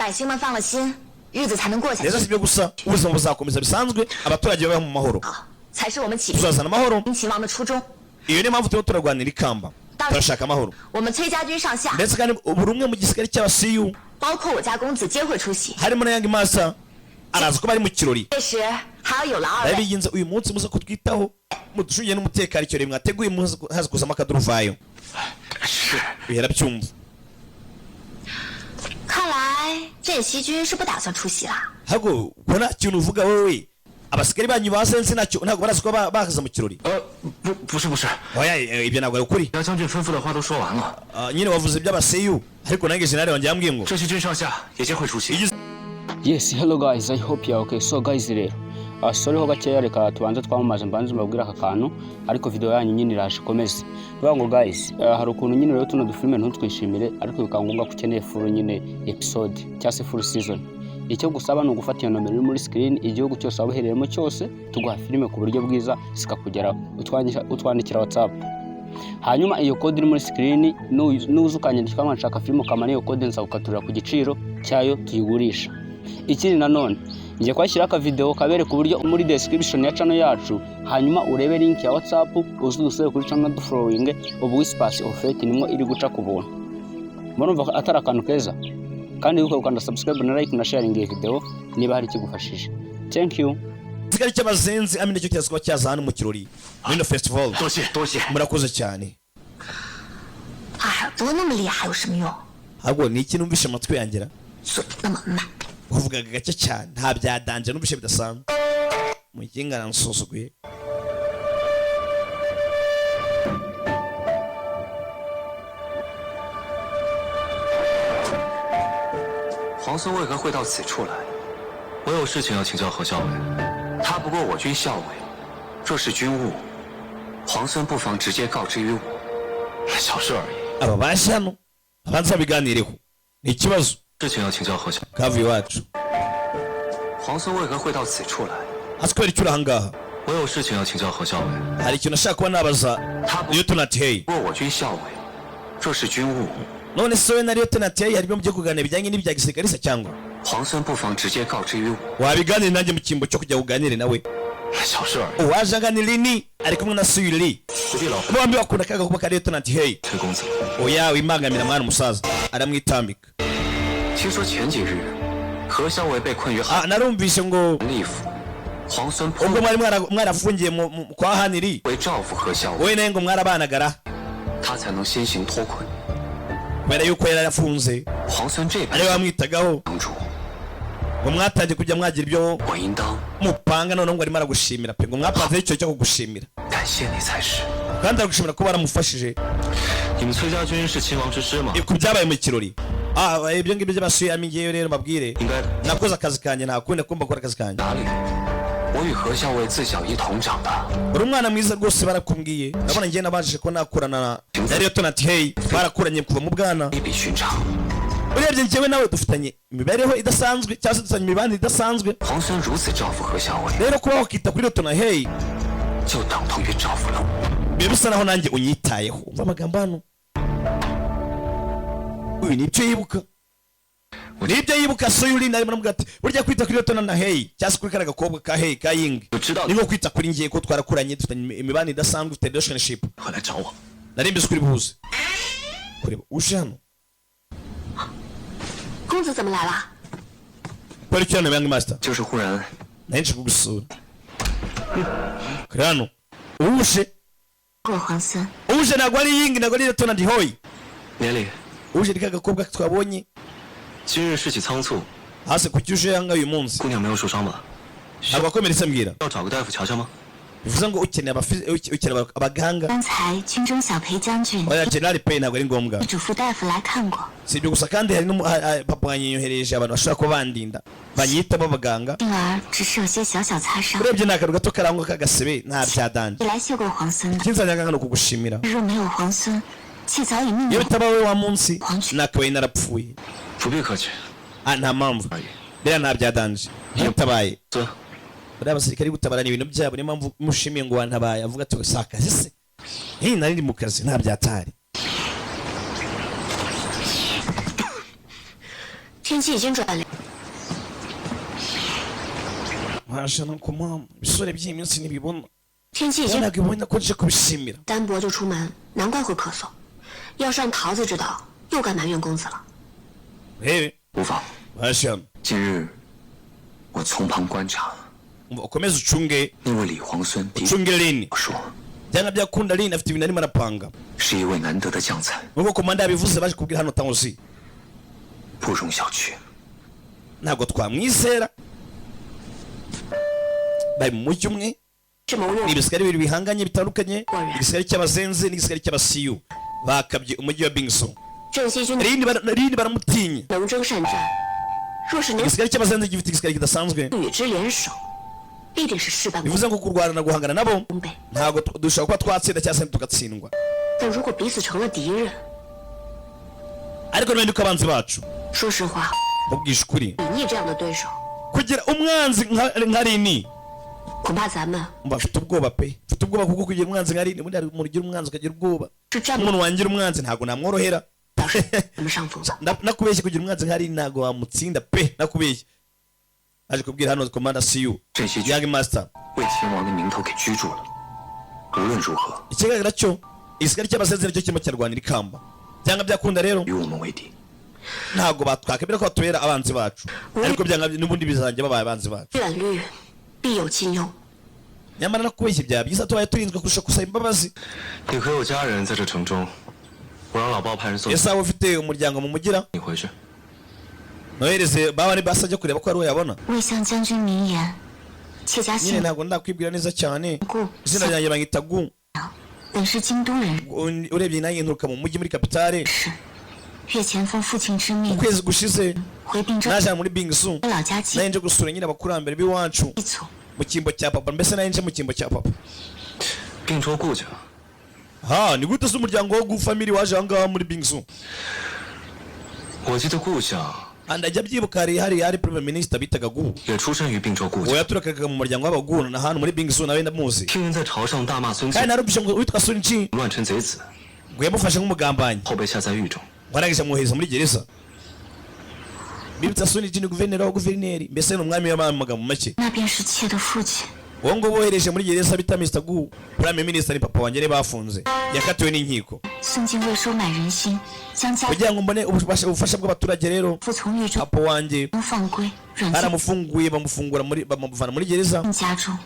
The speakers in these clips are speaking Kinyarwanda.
百姓们放了心，日子才能过下 Ndetse 去 si，ibyo gusa, ubuzima buzakomeza bisanzwe, abaturage babeho mu mahoro. 好，才是我们起兵 Tuzazana amahoro. 秦王的初衷。 Iyo niyo mpamvu turimo turarwanira ikamba, turashaka amahoro. 我们崔家军上下， Ndetse kandi buri umwe mu gisirikare cy'abasiyu, 包括我家公子，皆会出席。 harimo na Young Master, araza kuba ari mu kirori. 届时还要有劳二位。 Ndabiginze, uyu munsi muze kutwitaho, muducungire n'umutekano. Ikirori mwateguye muze haza kuzamo akaduruvayo. 是。 Bihera byumva. 看来镇西军是不打算出席啦。 Ahubwo ko nta kintu uvuga wowe, abasigari banyu basenze ntacyo, ntabwo barazi ko baza mu kirori? 不，不是，不是， Oya, ibyo ntabwo ari ukuri. 姚将军吩咐的话都说完了， Ah, nyine wavuze iby'abaseyu, ariko nange generale wanjye yambwiye ngo 这些军上下也皆会出席。 Yes, hello guys, I hope you are okay. So guys rero, sorry ho gakeya, reka tubanze twamamaze, mbanze mbabwire aka kantu, ariko video yanyu nyine iraje ikomeze. Bivuga ngo guys, hari ukuntu nyine rero tuno dufilime ntutwishimire, ariko bikaba ngombwa ko ukeneye full nyine episode cyangwa se full season. Icyo gusaba ni ugufata iyo nomero iri muri screen, igihugu cyose waba uherereyemo cyose, tuguha filime ku buryo bwiza zikakugeraho. Utwandikira WhatsApp. Hanyuma iyo code iri muri screen, nuza ukanyandika ngo nshaka filime, ukamara iyo code, nzagukaturira ku giciro cyayo tuyigurisha. Ikindi nanone, ngiye kuhashyiraho akavideo kabereka uburyo muri description ya channel yacu, hanyuma urebe link ya WhatsApp, uze udusure kuri channel dufollowing. Ubu Whispers of Fate nimwo iri guca ku buntu. Murumva ko atari akantu keza? Kandi wibuke gukanda subscribe na like na sharing iyi video niba hari ikigufashije. Thank you. Igisirikare cy'abazenzi amenya icyo kiza kuba cyaza hano mu kirori muri ino festival. 多谢多谢。 Murakoze cyane. 耳朵那么厉害有什么用？ Ahubwo ni iki numvishe amatwi yangira? 嘴那么慢， Wavugaga gake cyane, nta bya danger numvishe bidasanzwe. Muginga aransuzuguye. 皇孙为何会到此处来？我有事情要请教何校尉。他不过我军校尉，若是军务，皇孙不妨直接告知于我。小事而已。 Aba baje hano abanza babiganireho, ni ikibazo. 事情要请教何校。 Kavuye iwacu. 皇孙为何会到此处来？ Hasi kubera icyo uri ahangaha? 我有事情要请教何校尉。 Hari ikintu nashaka kuba nabaza 他不 Lieutenant Hey. 过我军校尉，若是军务， None se wowe na Lieutenant Hey hari ibyo mugiye kuganira bijyanye n'ibya gisirikare se, cyangwa? 皇孙不妨直接告知于我。 Wabiganire nanjye mu cyimbo cyo kujya uganire nawe. 小事而已。 Uwaje angana Lini ari kumwe na Suyuri. 不必劳费 Bombi bakunda kaga kuba ka Lieutenant Hey. 崔公子。 Oya, wimangamira mwana, umusaza aramwitambika. 听说前几日，何校尉被困于 Ah, narumvise ngo 汉立府，皇孙颇 ubwo mwari mwarafungiye kwa Haniri, 为照拂何校尉， wowe nawe ngo mwarabanagara, 他才能先行脱困。 kubera yuko yari yarafunze 皇孙这 ariwe 般 wamwitagaho, 帮助， ngo mwatangiye kujya mwagira ibyo 我应当 mupanga. Noneho ngo arimo aragushimira pe, ngo mwapanze icyo cyo kugushimira. 感谢你才是。 Kandi aragushimira ko baramufashije. 你们崔家军是秦王之师吗？ Ku byabaye mu kirori. Ah, ibyo ngibyo by'abasuyami, ngewe rero mbabwire, 应该的。 nakoze akazi kanjye, nta kundi kumba gukora akazi kanjye. 哪里？我与何校尉自小一同长大， Uri umwana mwiza rwose, barakumbwiye. Ndabona ngewe nabashije ko nakurana na Lieutenant Hey, twarakuranye kuva mu bwana. 非比寻常。 Urebye njyewe nawe dufitanye imibereho idasanzwe, cyangwa se dufitanye imibanire idasanzwe. 皇孙如此照拂何校尉， Rero kuba wakita kuri Lieutenant Hey 就等同于照拂了我。 biba bisa naho nanjye unyitayeho. Umva amagambo hano, uyu nibyo yibuka, nibyo yibuka. Soyuri arimo aramubwira ati burya kwita kuri Lieutenant na Hey, cyangwa se kuri kariya gakobwa ka Hey ka Ying, 我知道 ni nko kwita kuri ngiye, ko twarakuranye, dufitanye imibanire idasanzwe, dufite relationship. 会来找我。 Nari mbizi kuri buhuze kureba uje hano. 公子怎么来了？ Kubera icyo hano, Young Master? 就是忽然 Nari nje kugusura kuri hano uje. 过皇孙， Uje ntabwo ari Ying, ntabwo ari Lieutenant Hoy. 免礼， Uje ni ka gakobwa twabonye. 今日事起仓促， Hasi kuki uje hanga uyu munsi? 姑娘没有受伤吧？ Ntabwo wakomeretse mbwira. 要找个大夫瞧瞧吗？ Bivuze ngo ukeneye ukeneye abaganga? 刚才军中小裴将军 Oya, General Pay, ntabwo ari ngombwa. 嘱咐大夫来看过， Si ibyo gusa kandi hari papa wanyohereje abantu bashobora kuba bandinda, banyitamo abaganga. 幸儿只是有些小小擦伤， Urebye ni akantu gato karangwa k'agasebe, nta bya danger. 你来谢过皇孙的。 Ikinzanyaga hano kugushimira. 若没有皇孙，妾早已命 Iyo 为 bitaba wowe wa munsi nakabaye narapfuye. 不必客气。 Ah, nta mpamvu. 而已。 Biriya nta bya danger, ntutabaye. 孙， Buriya abasirikare gutabara ni ibintu byabo, niyo mpamvu mushimiye ngo wantabaye, avuga ati si akazi se? Hey, nari ndi mu kazi, nta byatari. 这天气已经转凉， Wajana ku mama, ibisore by'iyi minsi ntibibona. 天气已经 Ntabwo ibona ko nje kubishimira. 单薄就出门，难怪会咳嗽。要是让桃子知道，又该埋怨公子了。 Rebe. 无妨。 Wajana. 近日我从旁观察， Umva, ukomeze ucunge. 那位李皇孙的 Ucunge Lini. 说 Byanga byakunda Lini afite ibintu arimo arapanga. 是一位难得的将才， Nk'uko komanda yabivuze, baje kubwira hano Tawuzi. 不容小觑。 Ntabwo twamwizera, bari mu mujyi umwe. 是谋略 Ni ibisigari bibiri bihanganye bitandukanye, igisigari cy'abazenze n'igisigari cy'abasiyu bakabye umujyi wa Bingso. 镇西军 Rini baramutinya. 能征善战，若是能 Igisigari cy'abazenze gifite igisigari kidasanzwe. 与之联手，必定是事半功 Bivuze ngo kurwana guhangana nabo 倍。 ntabwo dushobora kuba twatsinda cyangwa se tugatsindwa. 但如果彼此成了敌人， Ariko n'ubundi ko abanzi bacu, 说实话， mubwishe ukuri, 李逆这样的对手， kugira umwanzi nka Rini, 恐怕咱们 mba mfite ubwoba pe, mfite ubwoba kuko kugira umwanzi nka Rini, ubundi hari umuntu ugira umwanzi ukagira ubwoba. 是战不 Umuntu wangira umwanzi ntabwo namworohera. 了什么上风。 Nakubeshye, kugira umwanzi nka Rini ntabwo wamutsinda pe, nakubeshye. Aje kubwira hano komanda siyu 这些军 Young Master. 为秦王的名头给拘住了。无论如何， Ikigaragara cyo igisigari cy'abasenzi nicyo kirimo kirarwanira ikamba, byanga byakunda rero 与我们为敌。 ntabwo batwakemera ko batubera abanzi bacu, ariko byanga n'ubundi bizajya babaye abanzi bacu. 远虑必有近忧， Nyamara nakubeshye, byaba byiza tubaye turinzwe kurusha gusaba imbabazi. 你可有家人在这城中？我让老鲍派人送 Ese waba ufite umuryango mu mugira? 你回去。 Nohereze baba ni basi ajya kureba ko ari uwo yabona. 未向将军明言，妾家 Nyine 姓 ntabwo ndakwibwira neza cyane. 顾， Izina ryanjye banyita Gu. 本是京都人 Urebye nanjye nturuka mu mujyi muri kapitale. 士。岳前奉父亲之命 Ukwezi gushize 回并州 naje muri Bingsu, 老家祭 naje nje gusura nyine abakurambere b'iwacu 祖。 mu cyimbo cya papa, mbese naje nje mu cyimbo cya papa. 并州顾家， Ha, ni gute se umuryango wo family waje aha ngaha muri Bingsu? 我记得顾相 Andajya byibuka, hari prime minister bitaga Gu. 也出身于并州顾 Uwo 家。 yaturukaga mu muryango w'abagu na hano muri Bingsu, nawe ndamuzi. 听人在朝上大骂孙 Kandi 策 narumvise ngo witwa Sun Chi 乱臣贼子， ngo yamufashe nk'umugambanyi, 后被下在狱中。 ngo arangije amwohereza muri gereza. Bibutsa, Sun Chi ni guverineri wa guverineri, mbese ni umwami w'amagambo make. 那便是妾的父亲。 Uwo ngo bohereje muri gereza bita Mr. Gu, prime minister, ni papa wanjye niba bafunze, yakatiwe n'inkiko. 孙敬为收买人心，将家 Kugira ngo mbone ubufasha bw'abaturage rero, 父从狱中 papa wanjye 放归，软禁 baramufunguye, bamufungura muri bamuvana muri gereza. 家中。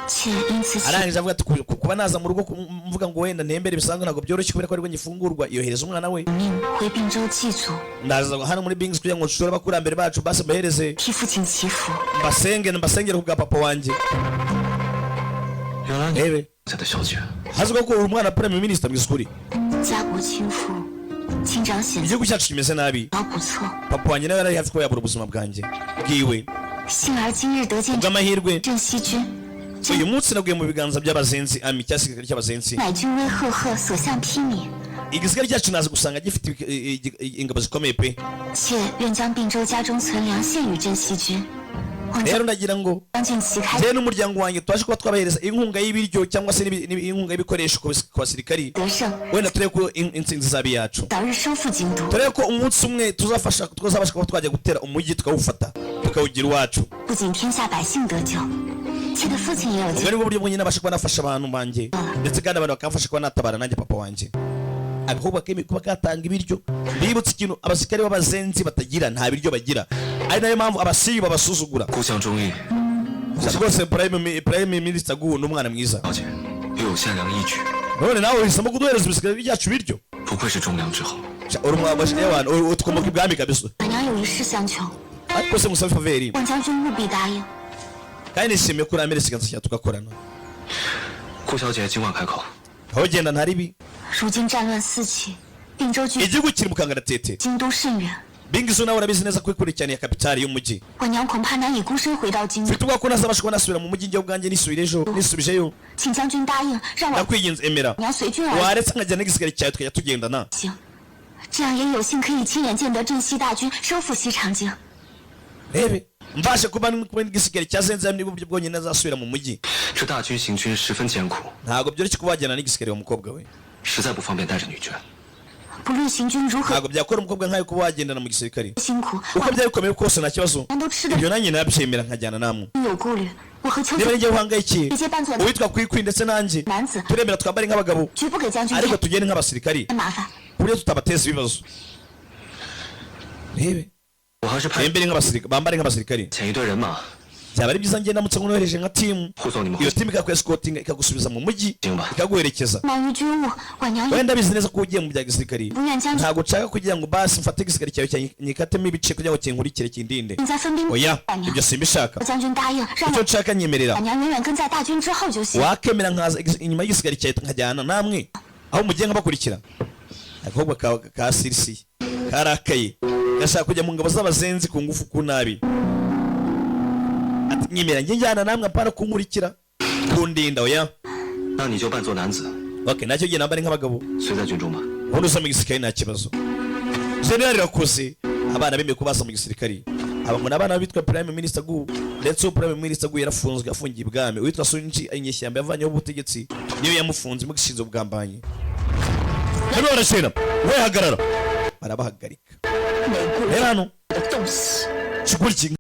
妾因此起 Arangije avuga ati kuba naza mu rugo mvuga ngo wenda ntembere bisanzwe ntabwo byoroshye kubera ko aribwo ngifungurwa, yohereza umwana we. 命回并州祭祖， Ndaza hano muri Bings kugira ngo nshore abakurambere bacu, basi mbahereze 替父亲祈福。 mbasenge, mbasengere ku bwa papa wanjye. 原来你 Rebe. 家的小姐， Hazwiho ko uri umwana wa prime minister mu isukuri. 家国倾覆，亲长显 Igihugu cyacu kimeze nabi. 劳不测。 Papa wanjye nawe yari hafi kuba yabura ubuzima bwanjye bwiwe. 幸而今日得见 Bw'amahirwe 镇西军， uyu munsi naguye mu biganza by'abazenzi ami cyangwa se cy'abazenzi. 乃军威赫赫，所向披靡。 Igisigari cyacu naza gusanga gifite ingabo zikomeye pe. 妾愿将并州家中存粮献与镇西军，望 Rero ndagira ngo 将军旗开 njyewe n'umuryango wanjye tubashe kuba twabahereza inkunga y'ibiryo cyangwa se inkunga y'ibikoresho ku basirikari. 得胜， Wenda turebe ko intsinzi izaba iyacu. 早日收复京都。 Turebe ko umunsi umwe tuzafasha tuzabasha kuba twajya gutera umujyi tukawufata tukawugira iwacu. 不仅天下百姓得救，妾的父亲也有 Ubwo 救。 nibwo buryo bwonyine nabasha kuba nafasha abantu banjye, ndetse kandi abantu bakamfasha kuba natabara nanjye papa wanjye, agahubwo akemeye kuba katanga ibiryo. Bibutse ikintu abasirikare b'abazenzi batagira, nta biryo bagira, ari nayo mpamvu abasiyi babasuzugura. 顾相忠义， Rwose prime minister Gu ni umwana mwiza. 小姐又有善良义举， None nawe uhisemo kuduhereza ibisigari byacu biryo. 不愧是忠良之后。 Sha, uri umwana utwomoka ibwami kabisa. 晚娘有一事相求， Ariko se musabe faveur. 望将军务必答应。 Kandi nishimiye ko uramira ikiganza cyawe tugakorana. 顾小姐尽管开口。 Aho genda ntaribi. 如今战乱四起，并州距 Igihugu kiri mu kangaratete. 京都甚远， Bingizo nawe urabizi neza ko ikurikiraniye kapitali y'umujyi. 晚娘恐怕难以孤身回到京都， Mfite ubwoba ko ntazabasha kuba nasubira mu mujyi njye ubwanjye nisubira ejo nisubijeyo. 请将军答应，让晚 Ndakwinginze emera. 娘随军而 Waretse nkajyana n'igisigari cyawe tukajya tugendana. 行，这样也有幸可以亲眼见得镇西大军收复西长京。 Rebe, mbashe kuba kumwe n'igisigari cya zenze nibwo buryo bwonyine azasubira mu mujyi. 这大军行军十分艰苦， Ntabwo byoroshye kuba wajyana n'igisigari wa mukobwa we. 实在不方便带着女眷。不论行军如何 Ntabwo byakora umukobwa nkawe kuba wagendana mu gisirikare. 辛苦， Uko byari bikomeye kose, nta kibazo. 晚都吃的 Ibyo nanjye nabyemera nkajyana namwe. 有顾虑。我和秋 Niba 秋 nijye uhangayikiye, 直接扮作 uwitwa Kwikwi ndetse nanjye 男子， turemera twambare nk'abagabo, 绝不给将军 ariko 添 tugende nk'abasirikari, 麻烦。 ku buryo tutabateza ibibazo. Rebe, 我还是派 bembere nk'abasirikari, bambare nk'abasirikari. 遣一队人马 Byaba ari byiza ngenda ndamutse nkohereje nka team, 护送你们 iyo 回 team ikakwesikotinga, ikagusubiza mu mujyi, 京吧。 ikaguherekeza. 忙于军务，晚娘也 Wenda bizi neza ko ugiye mu bya gisirikari. 不愿将军 Ntabwo nshaka kugira ngo basi mfate igisirikare cyawe nyikatemo ibice kugira ngo kinkurikire, kindinde. 在分兵。 Oya, 晚娘 ibyo simbishaka. 将军答应让 Icyo nshaka, nyemerera 晚娘远远跟在大军之后就行。 wakemera nkaza inyuma y'igisirikare cyawe, nkajyana namwe aho mugiye, nkabakurikira. Agakobwa ka sirisi karakaye, gashaka kujya mu ngabo z'abazenzi ku ngufu, ku nabi. Ati: "Nyemera njye njyana namwe, apana kunkurikira, kundinda, oya." 那你就扮作男子， Okay, nacyo gihe nambare nk'abagabo, 随在军中吧。 ubundi uza mu gisirikare, nta kibazo. Generali rakoze, abana bemeye ko baza mu gisirikare. Aba ngo ni abana bitwa Prime Minister Gu, ndetse uwo Prime Minister Gu yarafunzwe, afungiye ibwami. Uwitwa Sunji, inyeshyamba yavanyeho ubutegetsi, niyo yamufunze, imugishinze ubugambanyi. Hano barashira we, hagarara, barabahagarika. 玫瑰 Reba hano 的东西。 kigoryi.